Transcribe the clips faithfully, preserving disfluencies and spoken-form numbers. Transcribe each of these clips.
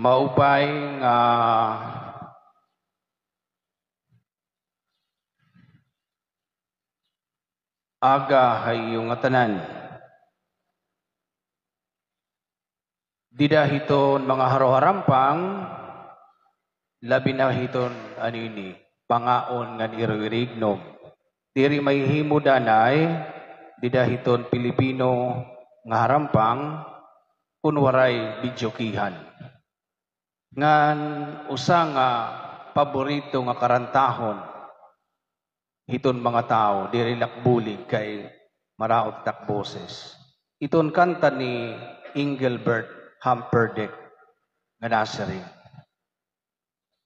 Maupay nga aga ha iyo ngatanan. Dida hiton mga Haro-Harampang, labi na hiton ano ini, pangaon ngan irignom. Diri mahihimo danay dida hiton Pilipino nga Harampang kun waray bidyokehan. Ngan usa nga paborito nga karantahon hiton mga tawo, diri la ak bulig kay maraot it ak boses. Iton kanta ni Engelbert Humperdinck nga nasiring,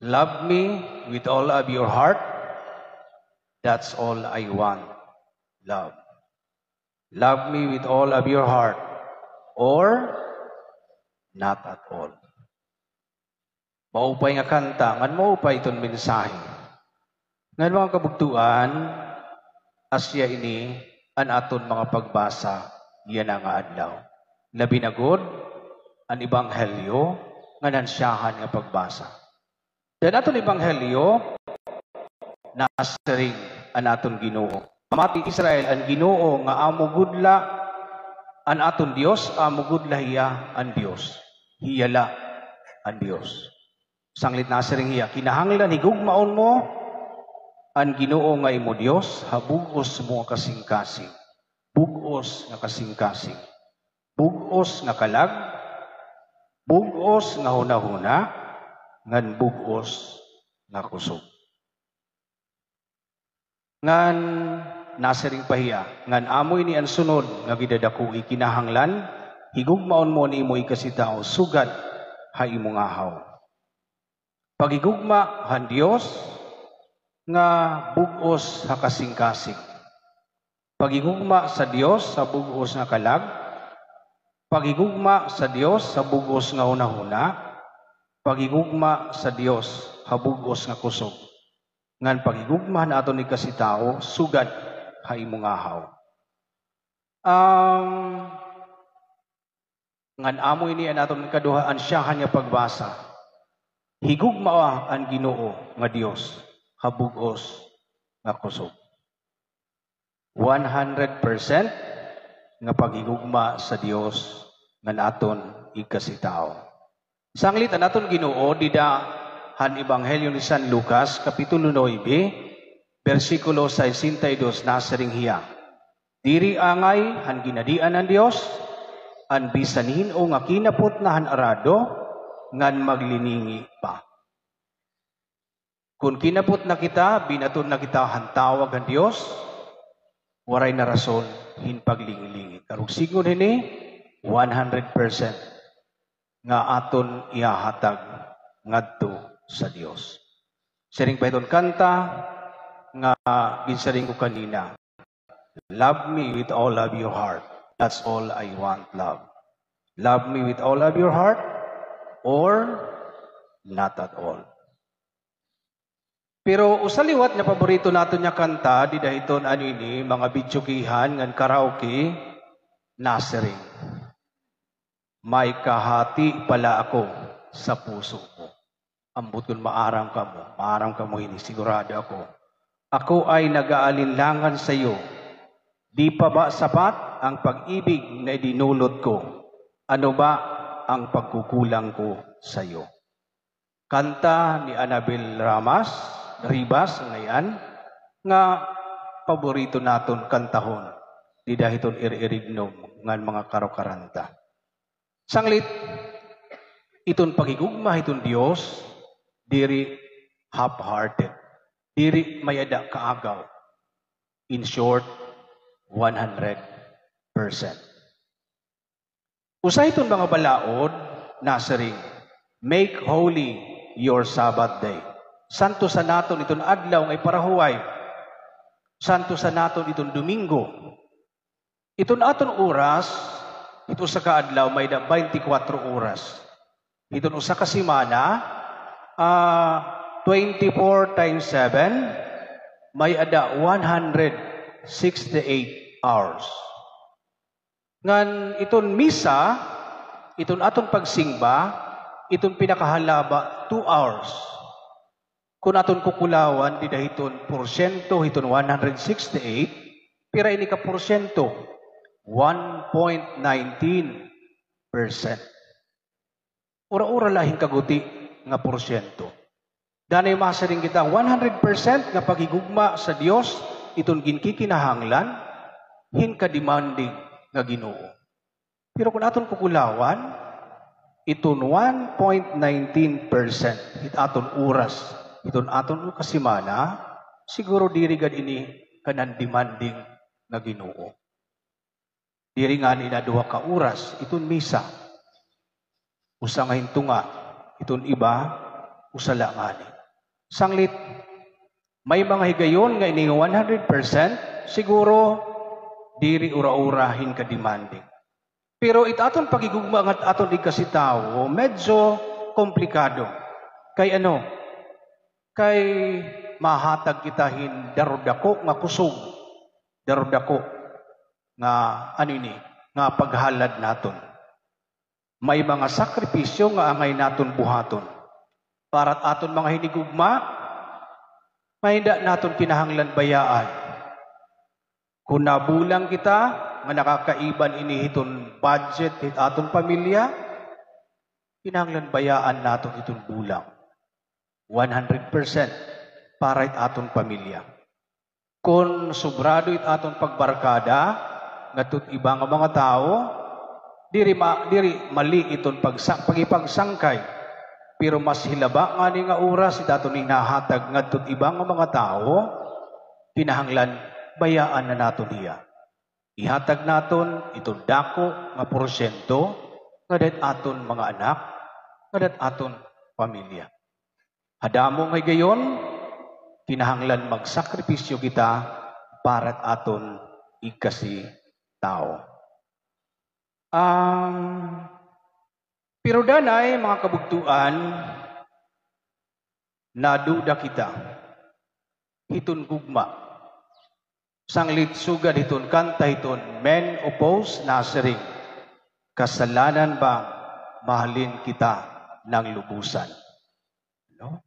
"Love me with all of your heart, that's all I want, love. Love me with all of your heart, or not at all." Maupay nga kanta, ngan maupay iton mensahe. Ngan mga kabugtoan, asya ini an aton mga pagbasa yana nga adlaw. Labi na gud an ebanghelyo ngan an syahan nga pagbasa. Dida han aton ebanghelyo, nasiring an aton Ginoo. Mamati Israel, an Ginoo nga amo gud la an aton Dios, amo gud la hiya an Dios. Hiya la an Dios. Sanglit nasiring hiya, kinahanglan higugmaon mo an Ginoo nga imo Dios ha bug-os mo nga kasingkasing. Bug-os nga kasingkasing. Bug-os nga kalag, bug-os nga hunahuna, ngan bug-os nga kusog. Ngan nasiring pa hiya, ngan amo ini an sunod nga gidadakoi, kinahanglan higugmaon mo an imo ikasitawo sugad ha imo ngahaw. Paghigugma han Dios nga bug-os ha kasingkasing. Paghigugma sa Dios ha bug-os nga kalag. Paghigugma sa Dios ha bug-os nga hunahuna. Paghigugma sa Dios ha bug-os nga kusog. Ngan paghigugma han aton ikasitawo sugad ha imo ngahaw. Um, Ngan amo ini an aton ikaduha, an syahan nga pagbasa. Higugmaa an Ginoo nga Dios ha bug-os nga kusog. One hundred percent nga paghigugma sa Dios ngan aton igkasitawo. Sanglit an aton Ginoo dida han Ebanghelyo ni San Lucas, Kapitulo nuebe, bersikulo sesenta y dos, nasiring hiya, "Diri angay han ginhadian han Dios an bisan hin-o nga kinapot na han arado ngan maglilingi pa." Kon kinapot na kita, binaton na kita han tawag han Dios, waray na rason hin paglingi-lingi. Karuyag sidngon hini, one hundred percent nga aton ihahatag ngadto sa Dios. Siring pa hiton kanta nga ginsiring ko kanina, "Love me with all of your heart. That's all I want, love. Love me with all of your heart or not at all." Pero usa liwat nga paborito naton nga kanta, dida hiton ano ini, mga videokehan ngan karaoke, nasiring, "May kahati pala ako sa puso mo." Ambot kon maaram kamo, maaram kamo hini, sigurado ako. "Ako ay nag-aalinlangan sa iyo. Di pa ba sapat ang pag-ibig na idinulot ko? Ano ba ang pagkukulang ko sa iyo?" Kanta ni Anabel Ramas, Ribas, ngay-an, nga paborito naton kantahon dida hiton ir-irignom ngan mga karokaranta. Sanglit, iton paghigugma hiton Dios, diri half-hearted, diri may-ada kaagaw. In short, one hundred percent. Usa hiton mga balaod nasiring, "Make holy your Sabbath day." Santusan naton iton adlaw nga iparahuway. Santusan naton iton Domingo. Iton aton oras, hit usa ka adlaw, may-ada baynte kwatro oras. Hiton usa ka semana, ah, twenty-four times seven, may-ada one hundred sixty-eight hours. Ngan iton misa, iton aton pagsingba, Iton pinakahalaba, two hours. Kon aton kukulawan dida hiton porsyento hiton one hundred sixty-eight, pira ini ka porsyento? One point nineteen percent. Ura-ura la hin kaguti nga porsyento. Danay masiring kita, one hundred percent nga paghigugma sa Dios iton ginkikinahanglan hin kademanding nga Ginoo. Pero kon aton kukulawan, iton one point nineteen percent hit aton oras, hiton aton kasimana, siguro diri gad ini kanan demanding nga Ginoo. Diri ngani na duha ka oras iton misa. Usa nga hintunga, iton iba, usa la ngani. Sanglit, may mga higayon nga ini one hundred percent, siguro, diri ura-ura hin kademanding. Pero it aton paghigugma ngan aton igkasi tawo, medyo komplikado. Kay ano? Kay mahatag kita hin darudako nga kusog, darudako nga, ano ini, nga paghalad naton. May mga sakripisyo nga angay naton buhaton. Para it aton mga hinigugma, nga hinda naton kinahanglan bayaan. Kon nabulang kita, nga nakakaiban ini hiton budget hit aton pamilya, kinahanglan bayaan naton iton bulang. One hundred percent para it aton pamilya. Kon sobrado it aton pagbarkada ngadto it iba nga mga tawo, diri ma-, diri mali iton pagsa-, pagipagsangkay. Pero mas hilaba ngani nga oras it aton hinahatag ngadto it iba nga mga tawo, kinahanglan bayaan na naton hiya. Ihatag naton iton dako nga porsyento ngada hit aton mga anak, ngada hit aton pamilya. Ha damo nga higayon, kinahanglan magsakripisyo kita para it aton igkasi tawo. Um, pero danay, mga kabugtoan, naduda kita hiton gugma. Sanglit sugad hiton kanta hiton Men Oppose nasiring, "Kasalanan bang mahalin kita ng lubusan?" No?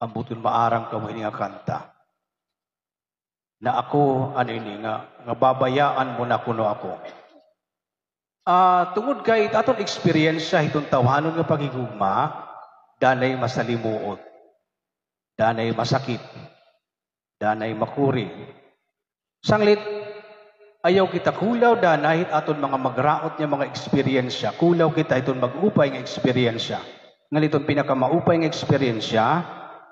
Ambot kon maaram kamo hini nga kanta. Na ako, ano ini nga, nga babayaan mo na kuno ako. Ah, tungod kay it aton eksperyensya hiton tawhanon nga paghigugma, danay masalimuot, danay masakit, danay makuri. Sanglit, ayaw kita kulaw danay hit aton mga magraot nga mga eksperyensya. Kulaw kita hiton mag-upay nga eksperyensya. Ngan iton pinakamaupay nga eksperyensya,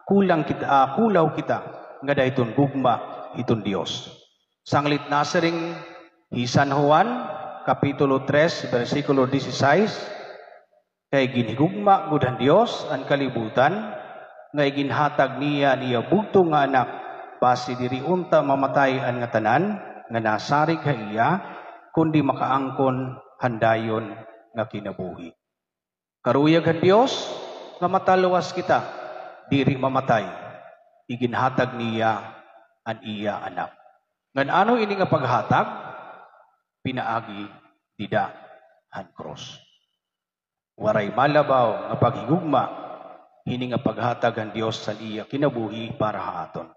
kulang kita, ah, kulaw kita ngada hiton gugma hiton Dios. Sanglit nasiring hi San Juan, Kapitulo tres, bersikulo dieciséis, "Kay ginhigugma gud han Dios an kalibutan, nga iginhatag niya an iya bugtong nga Anak, basi diri unta mamatay an ngatanan nga nasarig ha iya, kundi makaangkon han dayon nga kinabuhi." Karuyag han Dios nga matalwas kita, diri mamatay, iginhatag niya an iya Anak. Ngan ano ini nga paghatag? Pinaagi dida han krus. Waray malabaw nga paghigugma hini nga paghatag han Dios han iya kinabuhi para ha aton.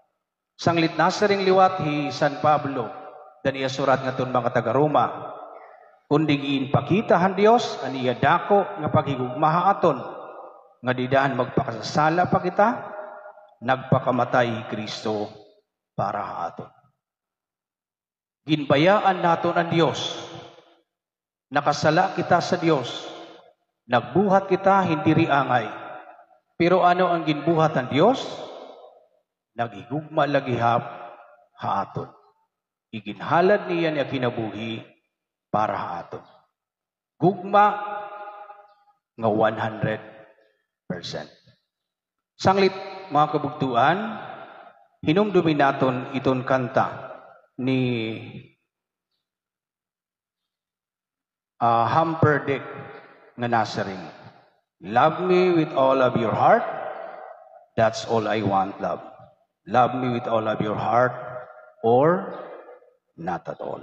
Sanglit nasiring liwat hi San Pablo, han iya surat ngadton mga taga-Roma, "Kundi ginpakita han Dios an iya dako nga paghigugma ha aton, nga dida han magpakasasala pa kita, nagpakamatay hi Cristo para ha aton." Ginbayaan naton an Dios. Nakasala kita sa Dios. Nagbuhat kita hin diri angay. Pero ano an ginbuhat han Dios? Naghigugma la gihap ha aton. Iginhalad niya an iya kinabuhi para ha aton. Gugma nga one hundred percent. Sanglit, mga kabugtoan, hinumdumi naton iton kanta ni, ah, Humperdinck nga nasiring, "Love me with all of your heart, that's all I want, love. Love me with all of your heart, or not at all."